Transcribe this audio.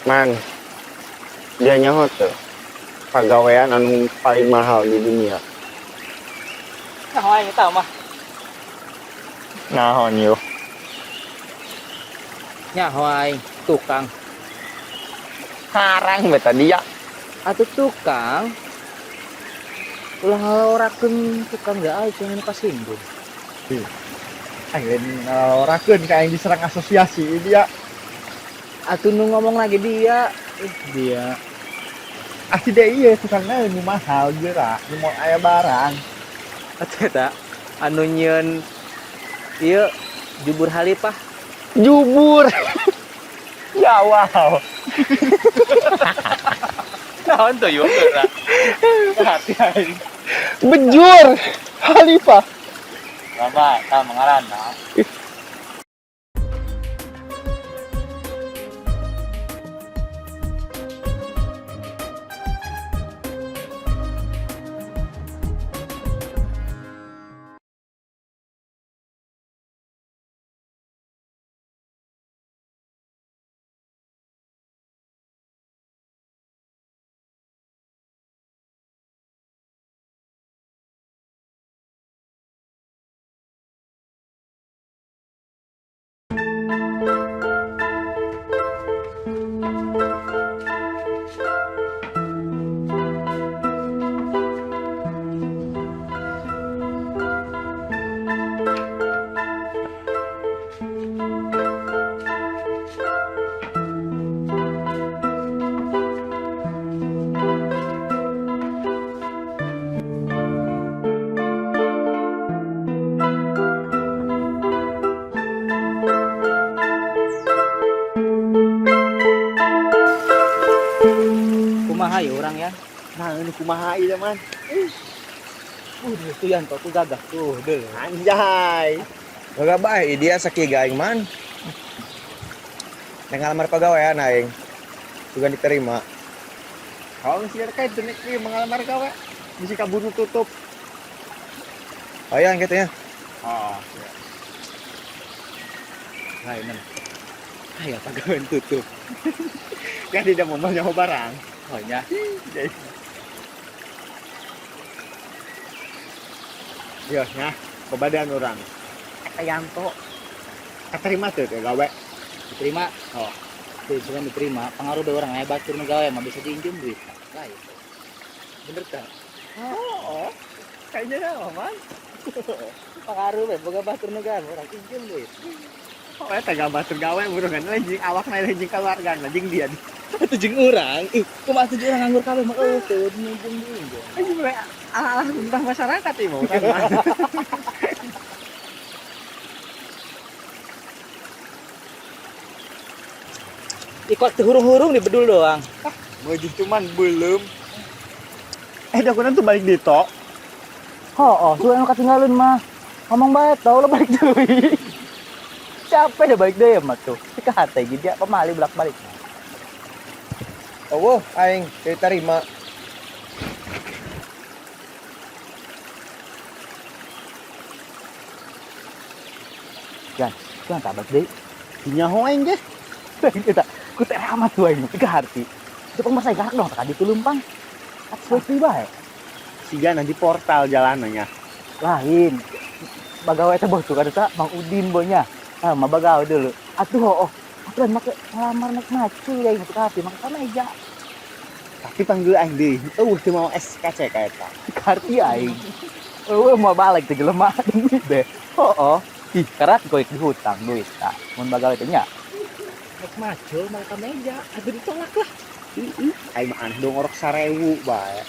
Man, dia nyaho tuh pagawean anu paling mahal di dunia. Nah, aing eta mah. Naon yo? Nyaho aing tukang. Karang beta dia. Atuh tukang. Ulah ngalorakeun tukang gak aing yang kasinggung. Aing lain ngalorakeun ka aing diserang asosiasi dia. Atuh nu ngomong lagi dia. Dia. Asli deh iya tukangna nu mahal geura, nu mau aya barang. Atuh eta anu nyieun ieu jubur halipah. Jubur. Ya wow. Naon tuh yeuh geura. Hati aing. Bejur. Khalifah. Bapak, tah mengarana. Kumaha ya orang ya? Nah, ini kumaha ieu man? Tuh Yanto tuh gagah tuh, deul. Anjay. Gagah bae dia sakieu aing man. Neng ngalamar pagawean aing. Juga diterima. Kalau sih terkait denek ieu mengalamar gawe bisi kaburu tutup. Hayang kitu nya. Oh, iya. Lain mah. Aya pagawean tutup. Ya tidak mau nyaho barang. Oh nya. Ya, nah, kebadan orang. Eta Yanto. Keterima tuh teh gawe. Diterima. Oh. Tuh, cuman diterima. Pengaruh be orang aya batur nu gawe mah bisa diinjem duit. Lain. Bener tak? Oh, kayaknya ya, man. Pengaruh be boga batur nu gawe orang injem duit. Oh, eta gambar batur gawe burungan lain jeung awakna lain jeung keluarga jeung dia. Atuh jeung urang. Ih, kumaha atuh jeung urang nganggur kabeh mah eueuh teu nyumbung diinjem. Anjing mulai ala-ala tentang masyarakat ieu mah urang mah. Ikut teu hurung-hurung di bedul doang. Ah, meujuh cuman belum. Dah kunaon tuh balik di tok. Oh, suwe anu katinggalin mah. Ngomong bae tau lo balik deui. Capek dah balik deui mah tuh. Ka hate ge dia pamali bolak-balik. Eueuh aing diterima. Jan, jangan tak balik deui. Nyaho aing ge. Kita ku teh amat tuh aing ka harti. Jepang mah saya galak dong tadi tuh lumpang. Atuh deui bae. Siga nanti portal jalanannya. Lain. Bagawe teh boh tuh kada Mang Udin bonya. Ah, mah bagawe dulu. Atuh oh. Atuh lain make ngelamar naik macul ya itu hati make meja. Tapi panggil aing deui. Eueuh teu mau SKC ka eta. Karti aing. Eueuh mau balik teh jelema demi deh. Oh, oh. Ih, karat goik di hutang duit ta. Mun bagawe teh nya. Naik macul make meja, atuh ditolak lah. Aing mah aneh dong orok 1000 bae.